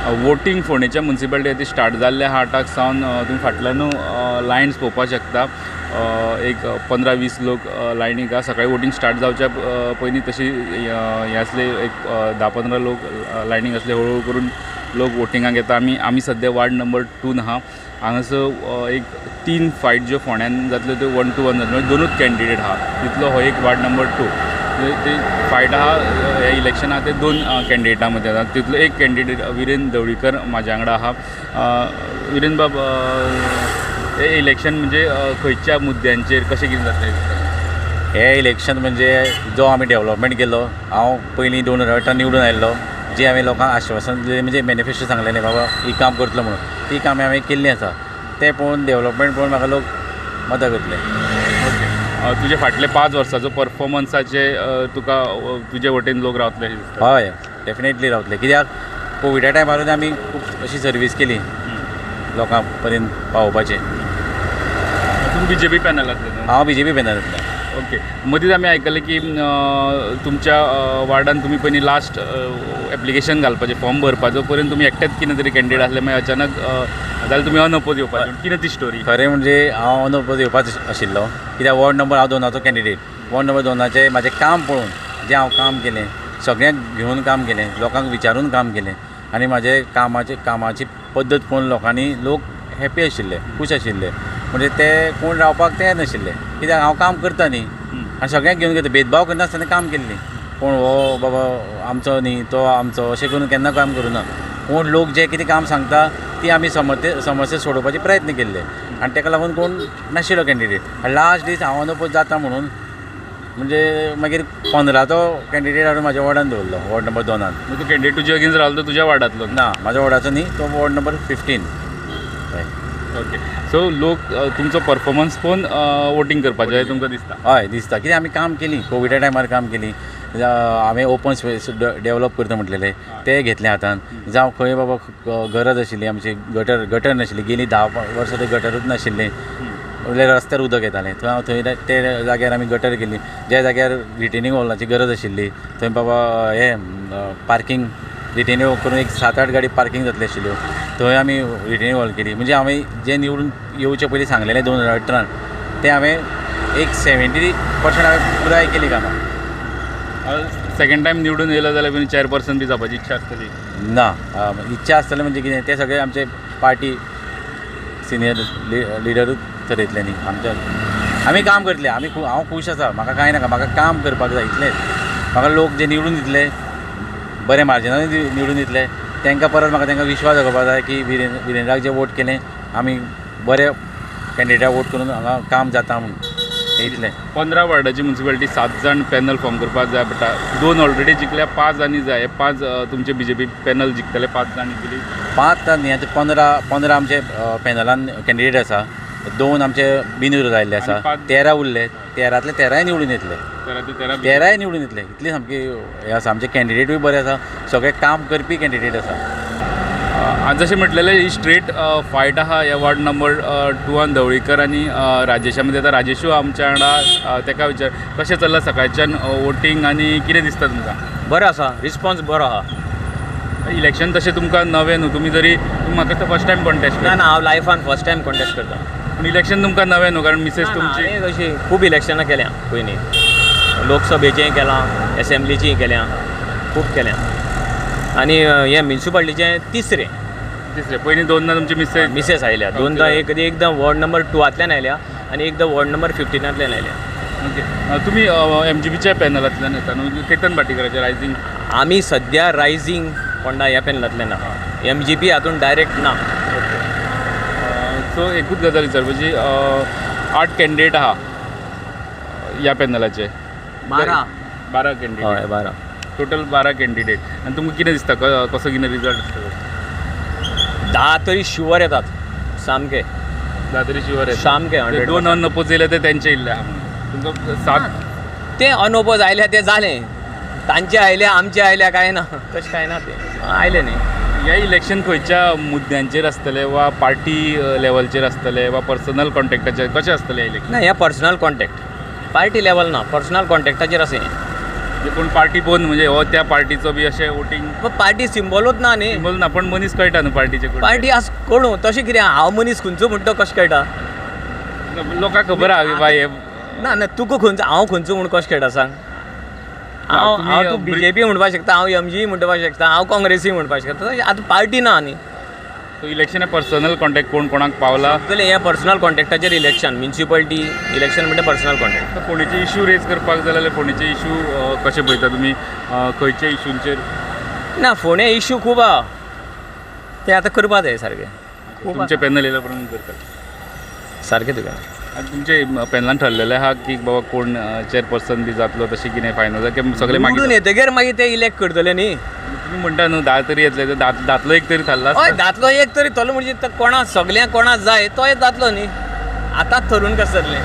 Voting फोंडेच्या municipality खातीर start जाल्लें आहा आठाक सावन. तुमी फाटल्यानू लायन्स पळोवपाक शकता. एक 15-20 लोक लायनीक आहा. सकाळीं वोटींग स्टार्ट जावच्या पयलीं तशी हें आसली, एक 10-15 लोक लायनीक आसले. हळू हळू करून लोक वोटिंगाक येता. आमी सद्या वार्ड नंबर टून आहा. हांगासर एक 3 फायट ज्यो फोंड्यान जातल्यो त्यो 1 टू 1 जातल्यो. दोनूच कॅन्डिडेट आहा तितलो. हो एक वार्ड नंबर 2, ती फायट आहा. हे इलेक्शन आहा ते 2 कॅन्डिडेटां मदीं जाता. तितलो एक कॅन्डिडेट विरेन ढवळीकर म्हाज्या वांगडा आहा. विरेन बाब, हे इलेक्शन म्हणजे खंयच्या मुद्द्यांचेर कशें कितें जातलें दिसता? हे इलेक्शन म्हणजे जो आमी डेवलपमेंट केलो, हांव पयलीं 2018 निवडून आयिल्लो, जी हांवें लोकांक आश्वासन दिलें, म्हणजे मॅनिफेस्टो सांगलेलें बाबा ही काम करतलो म्हणून, ती कामां हांवें केल्लीं आसा. तें पळोवन, डेवलपमेंट पळोवन म्हाका लोक मतां करतले. ओके, तुजे फाटले 5 वर्साचो परफॉर्मन्साचे तुका तुजे वटेन लोक रावतले अशें दिसता? हय, डेफिनेटली रावतले, कित्याक कोविडा टायमारूय आमी खूब अशी सर्वीस केली लोकां पर्यंत पावोवपाचें. तुमी बीजेपी पॅनलांतले न्हू? हांव बीजेपी पॅनलांतल्यान. ओके, मदींच आमी आयकलें की तुमच्या वार्डान तुमी पयलीं लास्ट एप्लिकेशन घालपाचें, फॉर्म भरपाचो पर्यंत तुमी एकटेच कितें तरी कॅन्डिडेट आसले, मागीर अचानक जाल्यार तुमी अनअपोज येवपाचे. कितें ती स्टोरी? खरें म्हणजे हांव अनअपोज येवपाच आशिल्लो, कित्याक वॉर्ड नंबर हांव 2 कॅन्डिडेट. वॉर्ड नंबर 2 म्हाजें काम पळोवन, जें हांव काम केलें, सगळ्यांक घेवन काम केलें, लोकांक विचारून काम केलें, आनी म्हाजे कामाची पद्दत पळोवन लोकांनी, लोक हॅपी आशिल्ले, खूश आशिल्ले. म्हणजे ते कोण रावपाक तयार नाशिल्ले, कित्याक हांव काम करता न्ही, आनी सगळ्यांक घेवन घेता, भेदभाव करनासतना काम केल्ली. कोण हो बाबा आमचो न्ही, तो आमचो, अशें करून केन्ना काम करूं ना. कोण लोक जे कितें काम सांगता ती आमी समस्या सोडोवपाचे प्रयत्न केल्ले, आनी ताका लागून कोण नाशिल्लो कॅन्डिडेट. आनी लास्ट दीस हांव अनअपोज जाता म्हणून म्हणजे मागीर 15चो कॅन्डिडेट हाडून म्हाज्या वॉर्डान दवरलो, वॉर्ड नंबर 2. तो कॅन्डिडेट तुजे अगेन्स्ट रावलो, तो तुज्या वार्डांतलो? ना, म्हाज्या वॉर्डाचो न्ही, तो वॉर्ड नंबर 15. ओके, सो लोक तुमचो परफॉर्मन्स पळोवन वोटींग करपाचें तुमकां दिसता? हय दिसता, कित्याक आमी काम केली, कोविडा टायमार काम केली. हांवें ओपन स्पेस डेवलप करता म्हटलेलें तें घेतलें हातान. जावं खंय बाबा गरज आशिल्ली आमची, गटर नाशिल्ली, गेलीं 10 वर्सां थंय गटरूच नाशिल्लें, म्हणल्यार रस्त्यार उदक येतालें. थंय हांव थंय ते जाग्यार आमी गटर केली. ज्या जाग्यार रिटेनींग वॉलाची गरज आशिल्ली थंय बाबा हें पार्कींग रिटेनींग वॉल करून एक 7-8 गाडी पार्कींग जातली आशिल्ल्यो, थंय आमी रिटेनींग वॉल केली. म्हणजे हांवें जें निवडून येवचे पयलीं सांगलेलें 2018, तें हांवें एक 70% हांवें पुराय केली कामां. सेकंड टायम निवडून येयलो जाल्यार बीन चॅरपर्सन बी जावपाची इच्छा आसतली? ना, इच्छा आसतली म्हणजे कितें, तें सगळें आमचे पार्टी सिनियर लिडरूच थरयतले न्ही. आमच्या आमी काम करतले, हांव खूश आसा, म्हाका कांय नाका, म्हाका काम करपाक जाय इतलेंच. म्हाका लोक जे निवडून दितले, बरें मार्जिनान निवडून दितले, तांकां परत म्हाका तांकां विश्वास दाखोवपाक जाय की विरेंद्राक जे वोट केलें आमी बरे कॅन्डिडेटाक वोट करून हांगा काम जाता म्हणून, इतलें. 15 वार्डाची मुन्सिपालिटी, 7 जाण पॅनल फॉर्म करपाक जाय पडटा. 2 ऑलरेडी जिखल्या, 5 आनी जाय. 5 तुमचे बीजेपी पॅनल जिखतले, 5 जाण इजिली? 5 न्ही, आतां 15 आमचे पॅनलान कॅन्डिडेट आसा, 2 आमचे बिनविरोध आयिल्ले आसा, 13 उरले, 13तले 13 निवडून येतले, 13 निवडून येतले. इतली सामकी हें आसा, आमचे कॅन्डिडेटूय बरे आसा, सगळे काम करपी कॅन्डिडेट आसा. जशें म्हटलेलें, ही स्ट्रेट फायट आहा ह्या वार्ड नंबर 2 ढवळीकर आनी राजेशा मदीं. आतां राजेशू आमच्या वांगडा, ताका विचार कशें चल्लां सकाळच्यान वोटींग आनी कितें दिसता तुमकां? बरें आसा, रिस्पॉन्स बरो आहा. इलेक्शन तशें तुमकां नवें न्हू, तुमी तरी म्हाका दिसता फर्स्ट टायम कॉन्टेस्ट ना, ना, हांव लायफान फर्स्ट टायम कॉन्टेस्ट करता. पूण इलेक्शन तुमकां नवें न्हू, कारण मिसेस तुमची हांवें अशी खूब इलेक्शनां केल्या पयलीं, लोकसभेचें केलां, एसेंब्लीचीं केल्या, खूब केल्या, आनी हें म्युनिसिपालिटीचें तिसरें. तिसरें, पयलीं 2 तुमची मिसेस आयल्या, 2 एकदां वॉर्ड नंबर 2 आयल्या आनी एकदां वॉर्ड नंबर 15 आयल्या. ओके, तुमी एमजीपीच्या पॅनलांतल्यान येता न्हू, केतन भाटीकराचे रायझींग? आमी सद्या रायझींग फोंडा ह्या पॅनलांतल्यान ना, एमजीपी हातून डायरेक्ट ना. ओके, सो एकूच गजाल विचारपाची, 8 कॅन्डिडेट आहा ह्या पॅनलाचे? 12. 12 कॅन्डिडेट. हय, 12. Total 12 candidate. आनी तुमकां कितें दिसता, कसो कितें रिजल्ट आसतलो? 10 तरी शुवर येतात सामके. 10 तरी शुवर येतात सामके, 100%. 2 अनअपोज येयले ते तेंचे येयल्ले आहा म्हणून तुमकां 7 ते अनअपोज आयल्या ते जालें, तांचे आयल्या आमचे आयल्या काय ना, तशें कांय ना, ते आयले न्ही. हे इलेक्शन खंयच्या मुद्द्यांचेर आसतलें वा पार्टी लेवलचेर आसतलें वा पर्सनल कॉन्टेक्टाचेर कशें आसतलें इलेक्शन? ना, हें पर्सनल कॉन्टेक्ट, पार्टी लेवल ना, पर्सनल कॉन्टेक्टाचेर आसा हें. कोण पार्टी पळोवन म्हणजे हो त्या पार्टीचो बी अशें वोटींग पार्टी सिम्बॉलूच ना न्ही. सिंबल ना, पण मनीस कळटा न्हू पार्टीचे कोण. पार्टी आस कोण तशें कितें हांव मनीस खंयचो म्हणटा तो कशें कळटा? लोकांक खबर आहा की बाय हे ना ना, तुका खंयचो हांव खंयचो म्हूण कशें कळटा सांग? हांव तुमी, हांव तूं बीजेपी म्हणपाक शकता, हांव एमजी म्हणपाक शकता, हांव काँग्रेसी म्हणपाक शकता. आतां पार्टी ना न्ही. सो इलेक्शना पर्सनल कॉन्टेक्ट कोण कोणाक पावला. सगळें हें पर्सनल कॉन्टेक्टाचेर इलेक्शन, म्युनिसिपालिटी इलेक्शन म्हणटा पर्सनल कॉन्टेक्ट. फोंडेचे इशू रेज करपाक जाय जाल्यार फोंडेचे इशू कशे पळयता तुमी, खंयच्या इशूंचेर? ना, फोंडे इशू खूब आहा, ते आतां करपा जाय सारके. तुमचे पॅनल येयल्या प्रमाण करतात सारकें तुका. आनी तुमचे पॅनलान ठरलेलें आहा की बाबा कोण चेअरपर्सन बी जातलो तशें कितें फायनल जाल्यार सगळें निवडून मागीर येतगीर मागीर ते इलेक्ट करतले न्ही. तुमी म्हणटा न्हू 10 तरी येतले, तर धातलो एक तरी थारला. हय, धातलो एक तरी थोलो म्हणजे कोणा सगळ्यांक कोणा जाय तोय जातलो न्ही. आतांच थरून कसं जातलें.